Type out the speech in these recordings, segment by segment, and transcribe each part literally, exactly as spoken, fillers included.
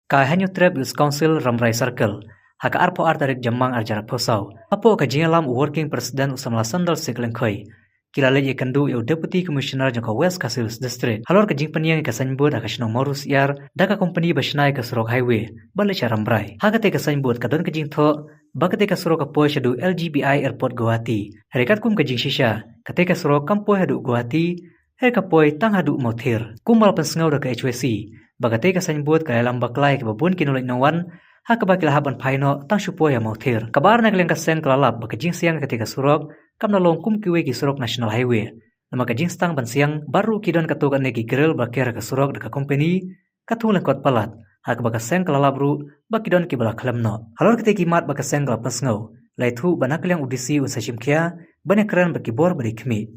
Ka Hynñiewtrep Youth Council Rambrai Circle, ha ka arphew ar tarik Jymmang arhajar arphew saw, hapoh ka jingïalam u Working President u Samla Sandal Sik Lyngkhoi, ki la leit ïakynduh ïa u Deputy Commissioner jong ka West Khasi Hills District halor ka jingpynïeng ïa ka signboard ha ka shnong Mawryngkneng da ka company ba shna ïa ka surok highway ba leit sha Rambrai. Ha katei ka signboard ka don ka jingthoh ba katei ka surok ka poi shaduh L G B I Airport Guwahati. Hynrei katkum ka jingshisha, katei ka surok kam poi haduh Guwahati, hynrei ka poi tang haduh Mawther. Kumba la pynsngew da ka H Y C ba katei ka signboard ka la ïalam bakla ïa kiba bun ki nongleit nongwan, ha kaba ki la hap ban phai noh tang shu poi ha Mawther. Kaba ar na ka liang ka seng ka la lap ba ka jingsiang ïa katei ka surok kam da long kum kiwei ki surok National Highway, namar ka jingstang ban siang bad ruh ki don katto katne ki grill ba la ker ha ka surok da ka company, ka thung lyngkot palat, ha kaba ka seng ka la lap ruh ba ki don kiba la khlem noh. Halor kitei ki mat ba ka seng ka la pynsngew, la ïathuh ba na ka liang u D C un sa shim khia ban ïakren bad ki bor ba dei khmih.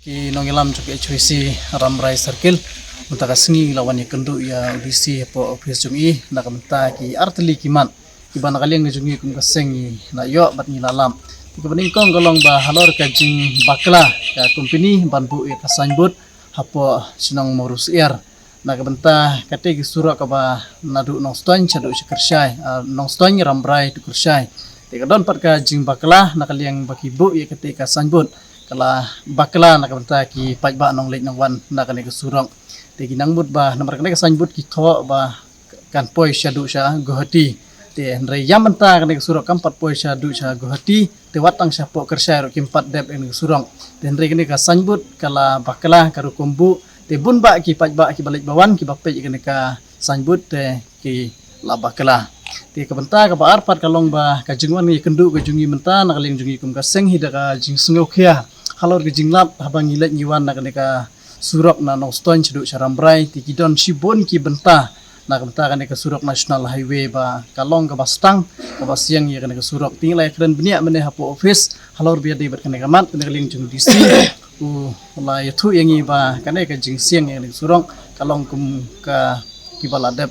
Ki nongïalam jong ka H Y C Rambrai Circle, mynta ka sngi la wan ïakynduh ïa u D C hapoh office jong i, na ka bynta ki artylli ki mat kiba na ka liang ka jong i kum ka seng i la ïoh bad ngi la lap. Kaba nyngkong ka long ba halor ka jingbakla ka company ban buh ïa ka signboard hapoh shnong Mawryngkneng. Na ka bynta katei ka surok kaba naduh Nongstoiñ shaduh sha Kyrshai, ah, Nongstoiñ Rambrai to Kyrshai. Te ka don pat ka jingbakla na ka liang ba ki buh ïa katei ka signboard, ka la bakla na ka bynta ki paidbah nongleit nongwan na kane ka surok. Te ki nang mut ba namar kane ka signboard ki thoh ba kan poi shaduh sha Guwahati. Te hynrei ïa mynta kane ka surok kam pat poi shaduh sha Guwahati, te wat tang shapoh Kyrshai ruh kim pat dep ïa kane ka surok. Te hynrei kane ka signboard ka la bakla, ka rukom buh. Te bun bah ki paidbah kiba leit ba wan kiba peit ïa kane ka signboard te ki la bakla. Te ka bynta kaba ar pat ka long ba ka jingwan ïakynduh ka jong i mynta na ka liang jong i kum ka seng hi da ka jingsngewkhia halor ka jinglap haba ngi leit ngi wan na kane ka surok na Nongstoiñ shaduh sha Rambrai, te ki don shibun ki bynta na ka bynta kane ka surok National Highway ba ka long kaba stang, kaba siang ïa kane ka surok. Te ngi la ïakren bniah mynne hapoh office halor ba ïadei bad kane ka mat, kane ka liang jong u D C u la ïathuh ïa ngi ba kane ka jingsiang ïa kane ka surok ka long kum ka kiba la dep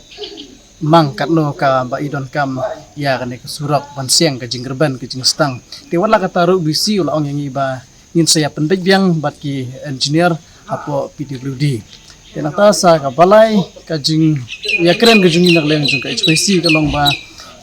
mang katno kaba i donkam ïa kane ka surok ban siang ka jingrben ka jingstang. Te wat la katta ruh u D C u la ong ïa ngi ba ngin sa ïa pynbeit biang bad ki engineer hapoh P W D. Te nangta sa kaba lai ka jingïakren ka jong ngi na ka liang jong ka H Y C ka long ba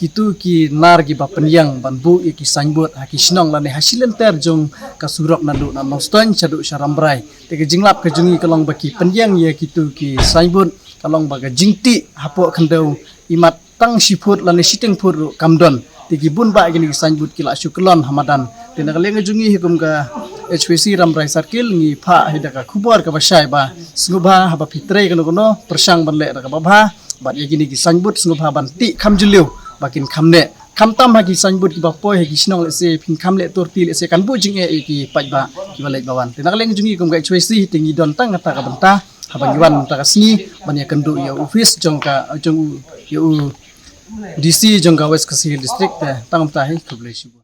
kito ki nar kiba pynïeng ban buh ïa ki signboard ha ki shnong lane ha shi lynter jong ka surok naduh na Nongstoiñ shaduh sha Rambrai. Te ka jinglap ka jong ngi ka long ba ki pynïeng ïa kito ki signboard ka long ba ka jingtih hapoh khyndew imat tang shi phut lane shiteng phut ruh kam don. Te ki bun bah kine ki signboard ki la shu kyllon ha madan. Te na ka liang ka jong ngi hi kum ka H Y C Rambrai Circle ngi phah hi da ka khubor kaba shai ba sngewbha haba phi trei kano kano pyrshang ban leh da kaba bha. Bad ïa kine ki signboard sngewbha ban tih kham jylliew ba kin kham neh. Khamtam ha ki signboard kiba poi ha ki shnong lehse phin kham leh tur ti lehse kan buh jingeh ïa ki paidbah kiba leit ba wan. Te na ka liang ka jong ngi kum ka H Y C te ngi don tang kata ka bynta haba ngi wan mynta ka sngi ban ïakynduh ïa u office jong ka, jong u, ïa u D C jong ka West Khasi Hills District, eh, tang mynta hi, khublei shibun.